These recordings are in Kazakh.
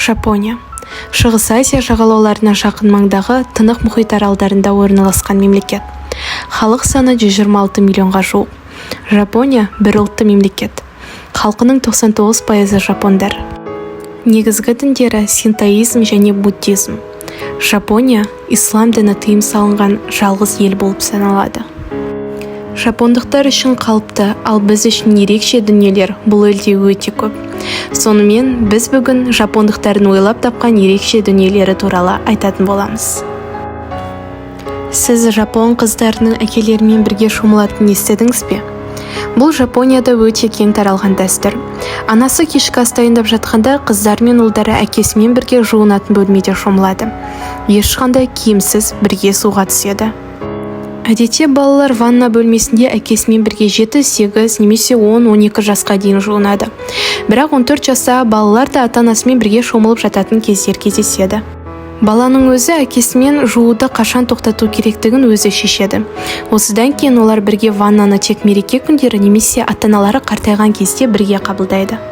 Жапония Шығыс Азия жағалауларына жақын маңдағы Тынық мұхит аралдарында орналасқан мемлекет. Халық саны 126 миллионға жуық. Жапония бір ұлтты мемлекет. Халқының 99%-ы жапондар. Негізгі діндері синтоизм және буддизм. Жапония ислам діні тыйым салынған жалғыз ел болып саналады. Жапондықтар үшін қалыпты, ал біз үшін ерекше дүниелер бұл елде өте көп. Сонымен, біз бүгін жапондықтардың ойлап тапқан ерекше дүниелері туралы айтатын боламыз. Сіз жапон қыздарының әкелерімен бірге шомылатынын естідіңіз бе? Бұл Жапонияда өте кең таралған дәстүр. Анасы кешкі ас дайындап жатқанда, қыздар мен ұлдары әкесімен бірге жуынатын бөлмеде шомылады. Ешқандай киімсіз бірге суға түседі. Әдетте балалар ванна бөлмесінде әкесімен бірге 7, 8 немесе 10, 12 жасқа дейін жуынады. Бірақ 14 жастағы балалар да ата-анасымен бірге шомылып жататын кездер кездеседі. Баланың өзі әкесімен жууды қашан тоқтату керектігін өзі шешеді. Осыдан кейін олар бірге ваннаны тек мереке күндері немесе ата-аналары қартайған кезде бірге қабылдайды.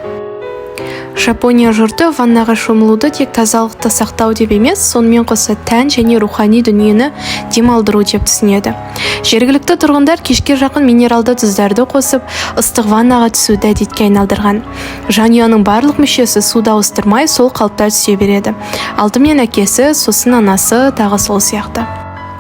Жапония жұрты ваннаға шомылуды тек тазалықты сақтау деп емес, сонымен қоса тән және рухани дүниені демалдыру деп түсінеді. Жергілікті тұрғындар кешке жақын минералды тұздарды қосып, ыстық ваннаға түсуді әдетке айналдырған. Жанұяның барлық мүшесі суды ауыстырмай, сол қалыпта түсе береді. Алдымен әкесі, сосын анасы, тағы сол сияқты.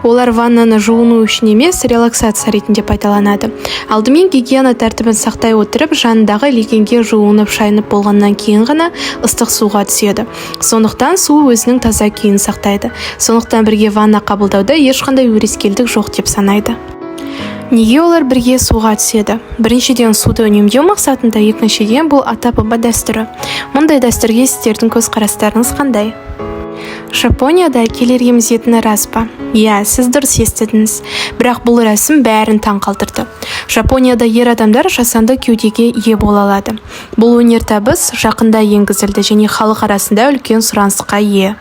Олар ваннаны жуыну үшін емес, релаксация ретінде пайдаланады. Алдымен гигиена тәртібін сақтай отырып, жанындағы легенге жуынып, шайынып болғаннан кейін ғана ыстық суға түседі. Сондықтан су өзінің таза күйін сақтайды. Сондықтан бірге ванна қабылдауда ешқандай өрескелдік жоқ деп санайды. Неге олар бірге суға түседі? Біріншіден, суды үнемдеу мақсатында, екіншіден, бұл ата-баба дәстүрі. Мұндай дәстүрге сіздердің көзқарастарыңыз қандай? Жапонияда әкелер емізетіні рас па? Иә, сіз дұрыс естідіңіз. Бірақ бұл рәсім бәрін таң қалдырды. Жапонияда ер адамдар жасанды кеудеге ие бола алады. Бұл өнертабыс жақында енгізілді және халық арасында үлкен сұранысқа ие.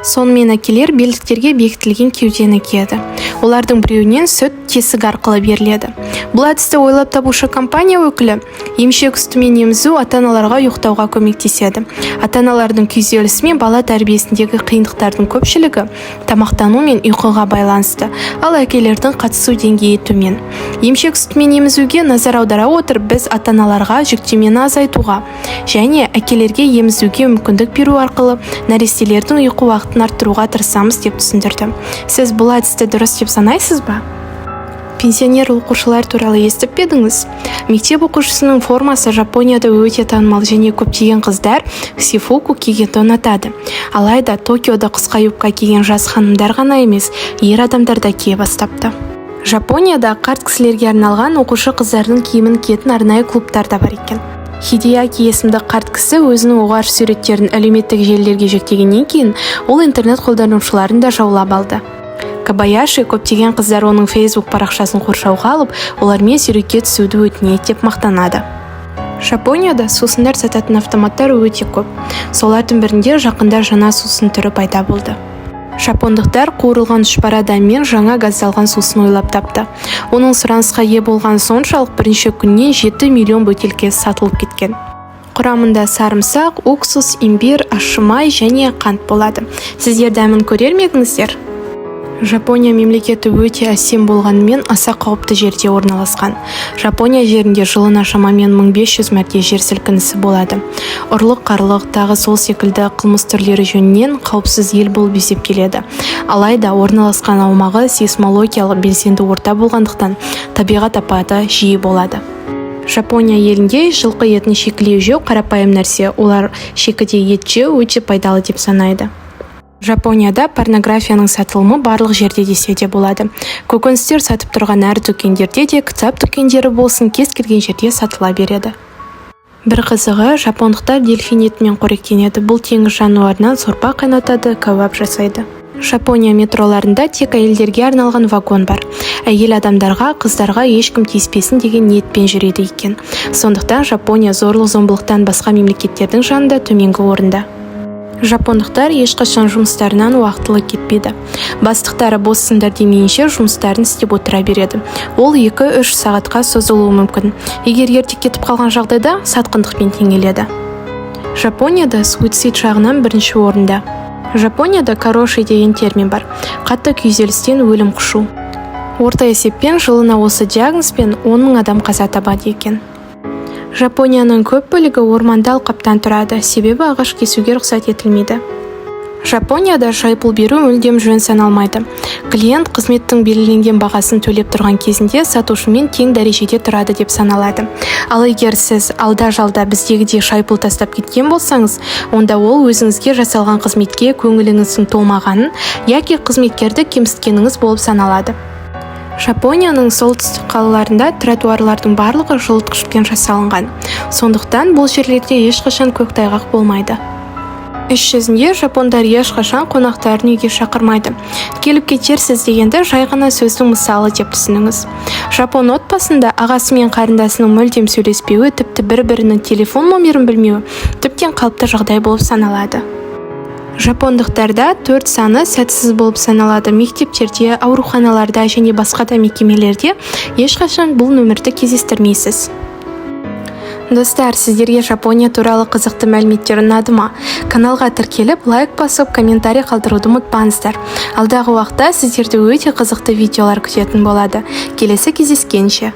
Сонымен, әкелер белдіктерге бекітілген кеудені киеді. Олардың біреуінен сүт тесік арқылы беріледі. Бұл әдісті ойлап табушы компания өкілі: емшек сүтімен емізу ата-аналарға ұйықтауға көмектеседі. Ата-аналардың күйзелісі мен бала тәрбиесіндегі қиындықтардың көпшілігі тамақтану мен ұйқыға байланысты, ал әкелердің қатысу деңгейі төмен. Емшек сүтімен емізуге назар аудара отырып, біз ата-аналарға жүктемені азайтуға және әкелерге емізуге мүмкіндік беру арқылы нәрестелердің ұйқы уақытын арттыруға тырысамыз, деп түсіндірді. Сіз бұл әдісті дұрыс деп санайсыз ба? Пенсионер оқушылар туралы естіп пе едіңіз? Мектеп оқушысының формасы Жапонияда өте танымал және көптеген қыздар сейфуку кигенді ұнатады. Алайда Токиода қысқа юбка киген жас ханымдар ғана емес, ер адамдар да кие бастапты. Жапонияда қарт кісілерге арналған оқушы қыздардың киімін киетін арнайы клубтар да бар екен. Хидеаки есімді қарт кісі өзінің оғаш суреттерін әлеуметтік желілерге жүктегеннен кейін, ол интернет қолданушыларын да жаулап алды. Кабаяши көптеген қыздар оның Facebook парақшасын қоршауға алып, олармен суретке түсуді өтінеді деп мақтанады. Жапонияда сусындар сататын автоматтар өте көп. Солардың бірінде жақында жаңа сусын түрі пайда болды. Жапондықтар қуырылған тұшпара дәмімен жаңа газдалған сусын ойлап тапты. Оның сұранысқа ие болғаны соншалық, бірінші күннен 7 миллион бөтелке сатылып кеткен. Құрамында сарымсақ, уксус, имбирь, ащы май және қант болады. Сіздер дәмін көрер ме едіңіздер? Жапония мемлекеті өте әсем болғанымен, аса қауіпті жерде орналасқан. Жапония жерінде жылына шамамен 1500 мәрте жер сілкінісі болады. Ұрлық-қарлық, тағы сол секілді қылмыс түрлері жөнінен қауіпсіз ел болып есептеледі. Алайда орналасқан аумағы сейсмологиялық белсенді орта болғандықтан, табиғат апаты жиі болады. Жапония елінде жылқы етін шикілеу жеу қарапайым нәрсе. Олар шикідей ет жеу өте пайдалы деп санайды. Жапонияда порнографияның сатылымы барлық жерде десе де болады. Көкөністер сатып тұрған әр дүкендерде де, кітап дүкендері болсын, кез келген жерде сатыла береді. Бір қызығы, жапондықтар дельфин етімен қоректенеді. Бұл теңіз жануарынан сорпа қайнатады, кәуап жасайды. Жапония метроларында тек әйелдерге арналған вагон бар. Әйел адамдарға, қыздарға ешкім тиіспесін деген ниетпен жүреді екен. Сондықтан Жапония зорлық-зомбылықтан басқа мемлекеттердің жанында төменгі орында. Жапондықтар ешқашан жұмыстарынан уақытылы кетпейді. Бастықтары боссыңдар демейінше, жұмыстарын істеп отыра береді. Ол 2-3 сағатқа созылуы мүмкін. Егер ерте кетіп қалған жағдайда, сатқындықпен теңеледі. Жапонияда суицид жағынан бірінші орында. Жапонияда кароши деген термин бар: қатты күйзелістен өлім құшу. Орта есеппен жылына осы диагнозбен 10 мың адам қаза табады екен. Жапонияның көп бөлігі орманды алқаптан тұрады, себебі ағаш кесуге рұқсат етілмейді. Жапонияда жай пұл беру мүлдем жөн саналмайды. Клиент қызметтің белгіленген бағасын төлеп тұрған кезінде сатушымен тең дәрежеде тұрады деп саналады. Ал егер сіз алда-жалда біздегідей жай пұл тастап кеткен болсаңыз, онда ол өзіңізге жасалған қызметке көңіліңіздің толмағанын яки қызметкерді кемсіткеніңіз болып саналады. Жапонияның солтүстік қалаларында тротуарлардың барлығы жылытқышпен жасалынған, сондықтан бұл жерлерде ешқашан көктайғақ болмайды. Іс жүзінде жапондар ешқашан қонақтарын үйге шақырмайды. «Келіп кетерсіз» дегенді жай ғана сөздің мысалы деп түсініңіз. Жапон отбасында ағасы мен қарындасының мүлдем сөйлеспеуі, тіпті бір-бірінің телефон номерін білмеуі тіптен қалыпты жағдай болып саналады. Жапондықтарда төрт саны сәтсіз болып саналады. Мектептерде, ауруханаларда және басқа да мекемелерде ешқашан бұл нөмірді кездестірмейсіз. Достар, сіздерге Жапония туралы қызықты мәліметтер ұнады ма? Каналға тіркеліп, лайк басып, комментарий қалдыруды ұмытпаңыздар. Алдағы уақытта сіздерді өте қызықты видеолар күтетін болады. Келесі кездескенше!